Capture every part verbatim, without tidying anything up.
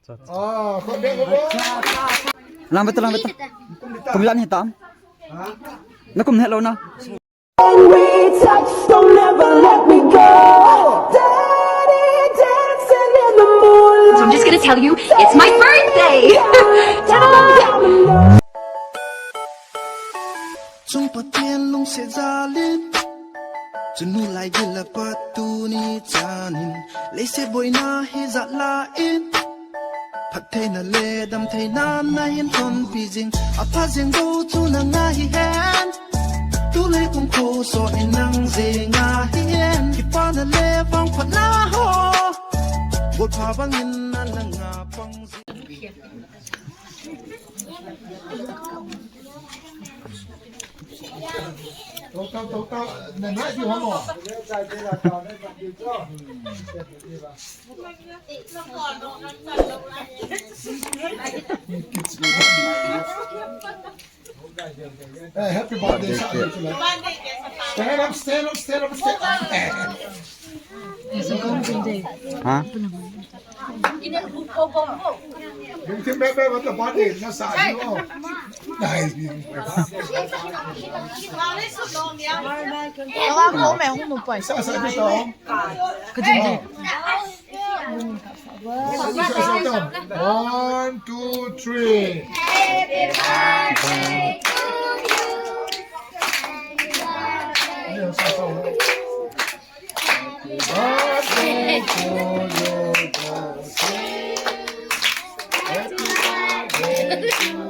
Ah, koi bek ko. Lang beta, lang beta. Kum ijat nahi tam? Na kum het lou na. When we touch, don't ever let me go. Dirty dancing in the moonlight. So I'm just gonna tell you, it's my birthday. Chung Pathen lungset jal in, chunu lai gil a pat tuni chan in, leiset boina hi jat la in, phattheina le damtheina nahin thonpi jing, apha jing bou chu nang ahi hen. Tulai kum kho so in nang jing ahi hen. Kipana le vangphatna ho, golpha bang in na nang a pang jing. Hey, happy birthday. Stand up, stand up, stand up, stand up. Ha? Bring him back, back with the body. That's how you know. Nice. Sa, sa, sa, sa. Ka jin di. Sa, sa, sa. One, two, three. Happy birthday to you. Sa, sa, sa. Happy birthday to you, Jose. Happy birthday to you.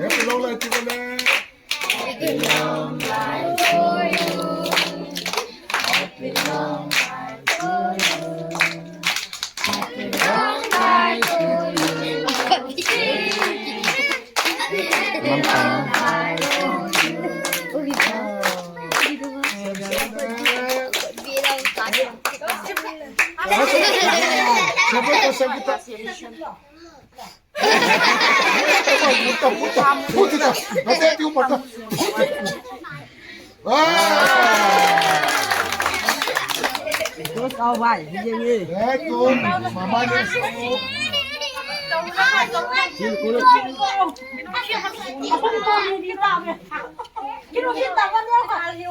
Happy long life to you, man. Happy long life to you. Happy long life to you. Happy long life to you.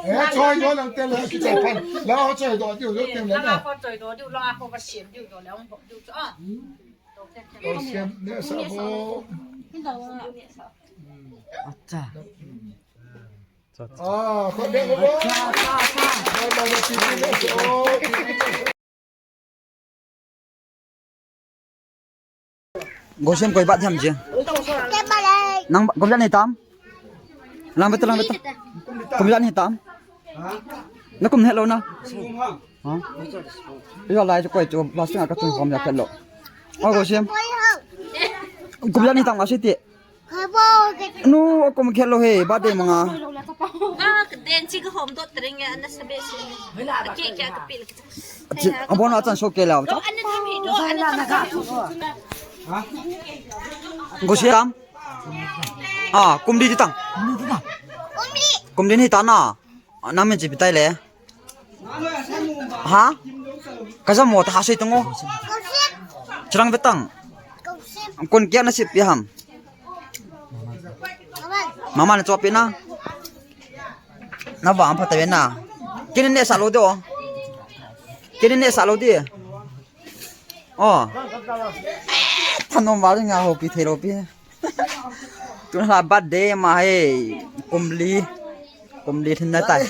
Eh, choi, yo lang te le, ki chai pan. La ho choi do diu, yo te le na. Ko choi do diu, la ho ba siam diu do le, ong ho diu cho. Ko siam ne sa ho. Acha. Ah, ko de ho. Acha, acha, acha. Bye bye, T V ne sa ho. Gosem koi bat jam je. Nang kum ijat nahi tam? Lang beta, lang beta. Kum ijat nahi tam? Na kum het lou na. Ha? Ijat lai chu koi chu plastic a ka chun khom ja het lou. O Gosem. Kum ijat nahi tam ka siti. Nu, akum het lou he, birthday manga. Ah, den chi ka hom dot tring ya, ana sabe si. Ake kya ka pil. Chi, abon a chan so ke lau. Ana tham hi do, ana tham hi do. Gosem. Ah, kum di tang. Kum di nahi ta na. Nang min chi pi tai le. Ha? Ka jamo ta ha sei tang o. Chirang ve tang. Kon kia na sip pi ham. Mama na chopi na. Na va am pha ta ve na. Kini ne sa lo de o. Kini ne sa lo de. O. Thanom va nga ho pi thei lo pi. Tun la birthday ma he, kum li, kum li thin na tai.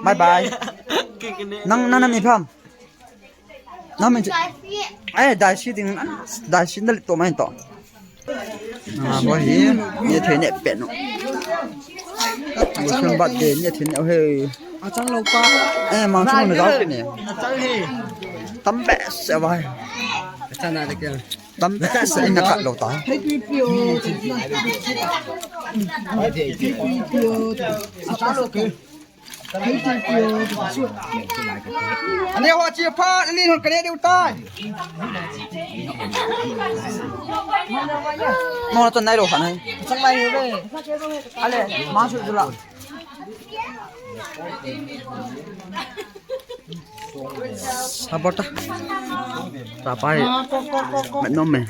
Bye bye. Nang, nang, nang mi pham. Nang mi. Eh, dai si ding, dai si na li to mai to. Ah, bo hi, ni thei ne pe no. Bo chang birthday ni thei ne he. Achang lo pa. Eh, mang chu na jao pe ne. Achang he. Tam be se ba. Achang na de ke. Tam ta sa ina ka lo ta. Ani ho chi pha, ani ho kare diu tai. Mo na ton nai lo khan hai. Chang lai ve. Ale, ma su la. Sabota. Tapai. Menom me.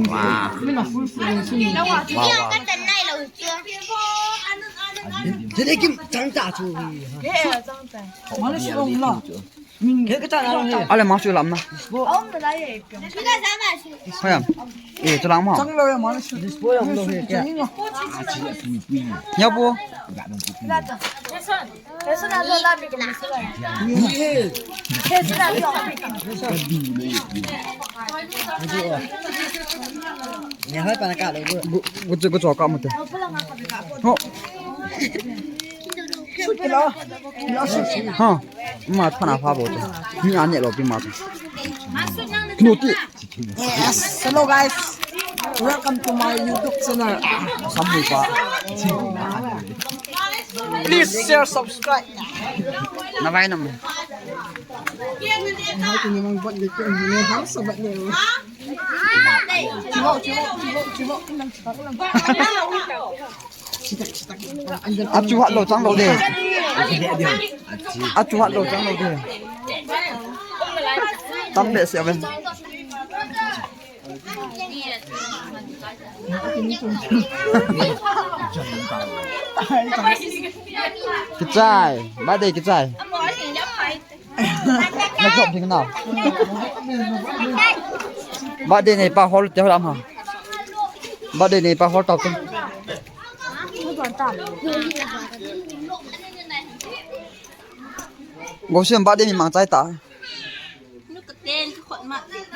Wow. Wow, wow. Jere kim chang ta chu. Mana si ong la. Ke ka chang na he. Ale ma su lam na. Hoya. Eh, chulang ma. Chang lo ya mana si. Dispo ya lo he. Nya po. Gu, gu chu, gu chu ka mu te. Ho. Ha. Ma thana pha bo te. Ni ane lo pi ma te. Kino ti. Yes, hello guys. Welcome to my YouTube channel. Samui pa. Please share, subscribe. Na vai nam. Hai tu ni mang bot ni tu ni ham sabat ni. Chivo, chivo, chivo, chivo. Achu hat lo chang lo de. Achu hat lo chang lo de. Tam be se ve. Kichai, ba de kichai. Na chop ding na. Ba de nei pa hol te hol am ha. Ba de nei pa hol tau te. Gosem ba de mi mang chai ta.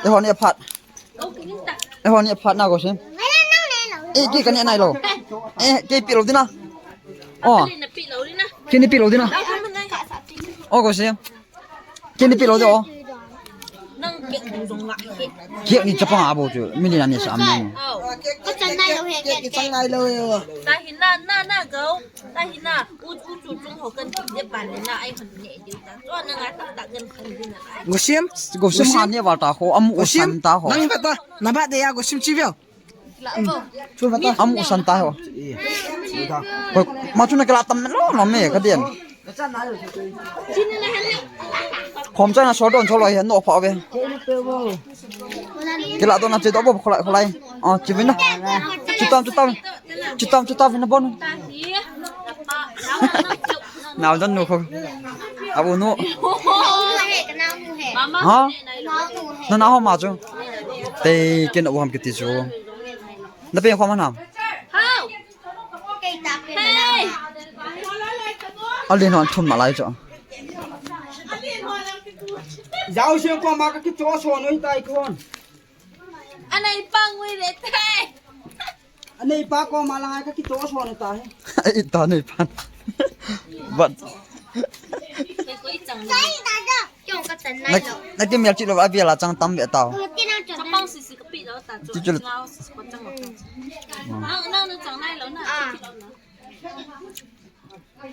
Ei hon e phat. Ei hon e phat na Gosem. Ei ki ka ne nai lo. Ei ki pi lo dina. Oh. Ki ni pi lo dina. Oh Gosem. Ki ni pi lo de oh. Nang kek dong dong la kek. Kek ni chapang a bo chu. Mi ni na ni sa am ni. Ka chan nai lo he kek. Ki chan nai lo he. Ta hi na na na go. Ta hi na. U u chu chung ho kan ki de ban ni na ai hon ne de ta. Cho na nga ta ta kan kan de na. Gosem, Gosem ha ni wa ta ho am u san ta ho. Nang ba ta. Na ba de ya Gosem chi veo. Amu san ta ho. Hoi, ma chu na kila tam lo lo me ka den. Khom chai na so don so lo he no pha ve. Kila don na che do bo kholai kholai. Ah, chi vin na. Chutam chutam. Chutam chutam vin na bon. Nau don nu kho. Abu nu. Ha? Na na ho ma chu. Te ken u ham kiti chu. Na pe khom ham. Hau. Hey. Alin hon thum ma lai chu. Jao se ko ma ka ki cho so no tai kon. Anai pang wi le tai. Anei pa ko ma la ka ki to so na ta he. Ai ta nei pan. But na, na ki mel chi lo a bia la chang tam be tao. Ti chu.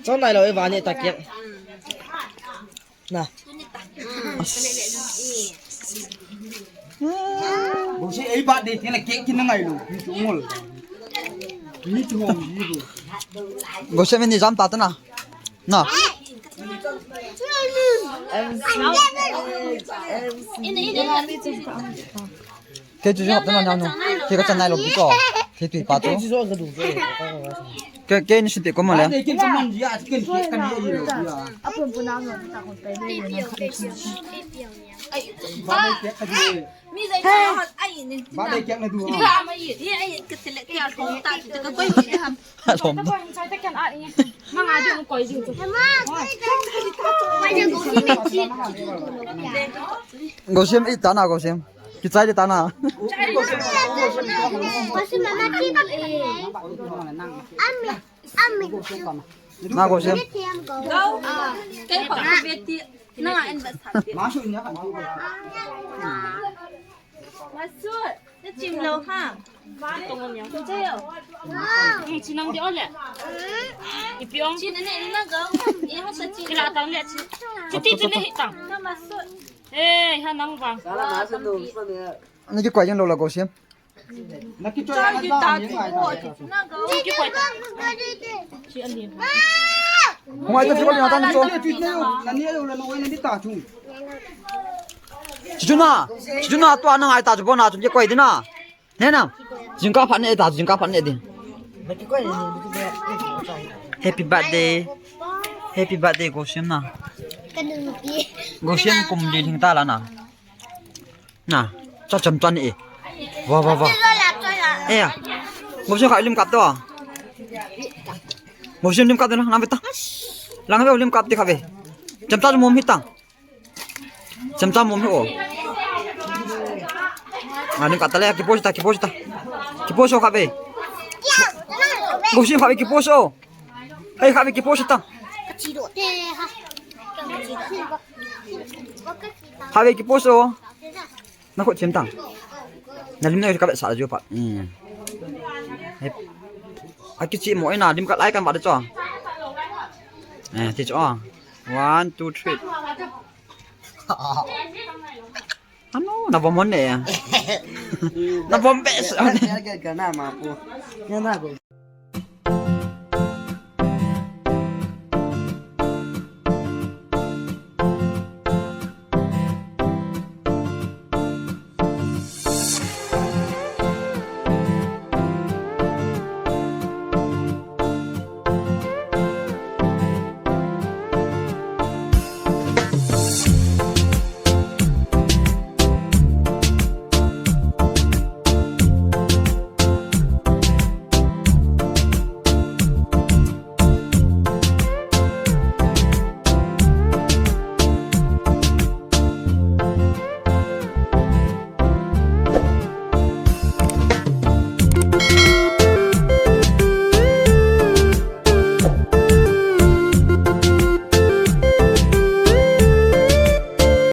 Chang nai lo e vani ta ke. Na. Bose ei birthday te na cake kin na ngai lo. Ni chu ngol. Ni chu ngol ni lo. Bose me ni jam ta ta na. Na. Ke chu hap ta na na no. Ke ka chan nai lo bi ko. Ke tui pa to. Ke ke ni siti ko ma le. Birthday kin sa man ya kin cake kan ni lo ya. Ba dei kek na du. Ba dei kek na du. Ba ma yi. Ye ai ka tele ke a thong ta ka koi ni ham. Thong. Koi sai ta kan a ni. Ma nga de koi jing chu. Gosem i ta na Gosem. Kichai de ta na. Gosem mama ti ba. Ami. Ami. Na Gosem. Go. Kai pa beti. Na en ba sa. Ma su nya kan tu. Masut, na chim lo ha. Tong on yang. Ko che yo. Ni chi nang di on le. Ipi ong. Chi na ne na go. Ye ha sa chi. Kila tang le chi. Chi ti chi ne hi tang. Na Masut. Eh, ha nang bang. Sala na sa no. Na ki koi yang lo la Gosem. Na ki koi yang ta. Na go. Chi ki koi ta. Chi an di. Hung ai ta chu, na ta na chu. Nani lo la no nani ta chu. Chuna, chuna tua na ngai ta chu bo na chu ke koi dina. Ne na. Jingkah phat ne ta, jingkah phat ne di. Happy birthday. Happy birthday Gosem na. Gosem kum li thing ta la na. Na, cha cham chan e. Wa wa wa. E ya. Gosem kha lim kap to. Gosem lim kap to na, na beta. Lang ve lim kap ti kha ve. Cham cha mom hi ta. Cham cha mom hi o. A lim kap ta le, kipo ta, kipo ta. Kipo so kha ve. Gosem kha ve kipo so. Ei kha ve kipo ta. Kha ve kipo so. Na khut chim tang. Na lim na ka ve sa ju pa. Hmm. Hep. A kichi mo ina lim ka lai kan va de cho. Eh, ti cho. One, two, three. Ano, na bom hon ne. Na bom be sa. Ga na ma pu. Na na go.